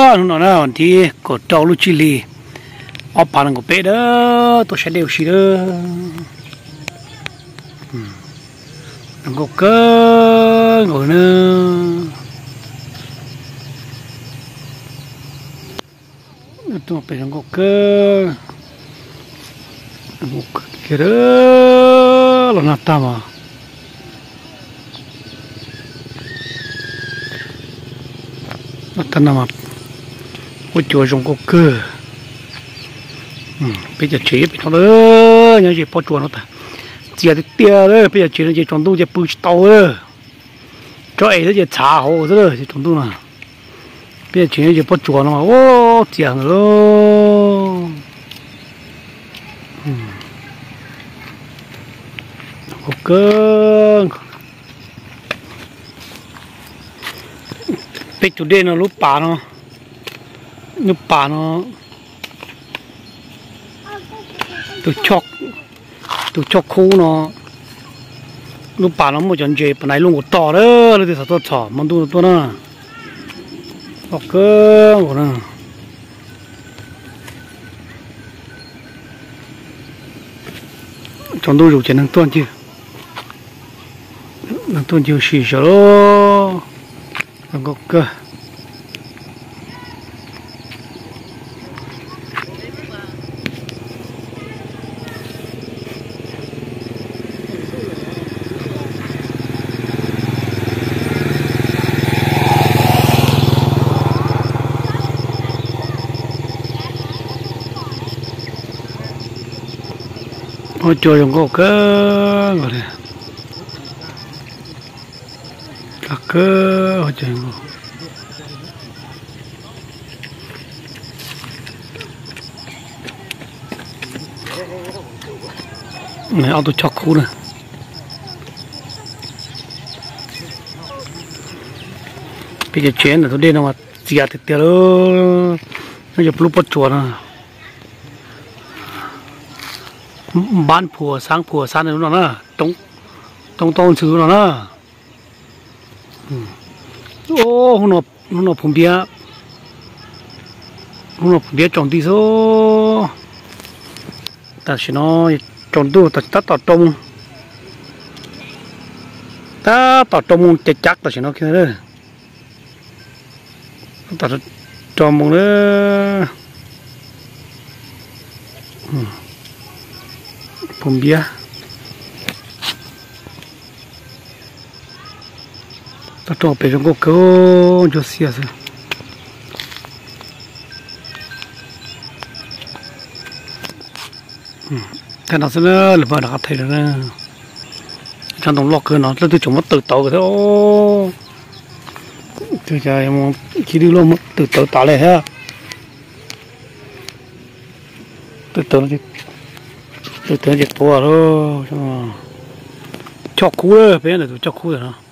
Hnub no na, vas thib kaum rau lub tsib hlis ob phav nees nkaum peb na, tuaj saib dej ua si na. Zoo nkauj kawg nkaus na. Pem zoo nkauj kawg, kiag los nag tag mas, nag tag no mas huab cua zoo nkauj kawg. Peb cov tsev pem no, nyob ze pob tsuas no tas, txias tiag tiag li. Peb cov tsev no ces tsaus ntuj ces pw tsis tau li. Tsob es xwb ces txhav hauv xwb ces tsaus ntuj no. Peb cov tsev nyob ze pob tsuas no mas ua txias heev li. Peb tus dej no lub pas no, lub pas no, tus choj khub no, lub pas no muaj cov ntses pas nais luaj nkaus tog na, leej twg xav tuaj txhom hmo ntuj no tuaj na. Loj kawg nkaus na. Tsaus ntuj zus ces neeg tuaj ncig, neeg tuaj ncig ua si zog, zoo nkauj kawg. Huab cua zoo nkauj kawg nkaus li. Kawg, huab cua zoo nkauj. Ob tug choj khub na. Peb cov tsev ntawm tus dej no mas txias tiag tiag li. Nyob ze lub pob tsuas no, npab phuas xab phuas xab lub no na, toob toob ntxhw lub no na. Hnub no phuv npiab, hnub no phuv npiab tsaus nti xwb. Tam sim no tsaus ntuj tab tom rau moo, tab tom rau moo cav cav tam sim no kiag. Rau moo na, phuv npiab. Tau rau pem zoo nkauj kawg, ntsuab xiab xwb. Thaij no xwb na, lwm pab rov qab thaij lawm na. Tsob ntoo loj kawg no leej twg tseem muab tawm tauv thiab. Tus Chiv Dwj luaj muab tawm tauv tas li thiab. Tawm tauv, tawm tauv ces tuag lawm. Choj khub, peb ntawm tus choj khub no.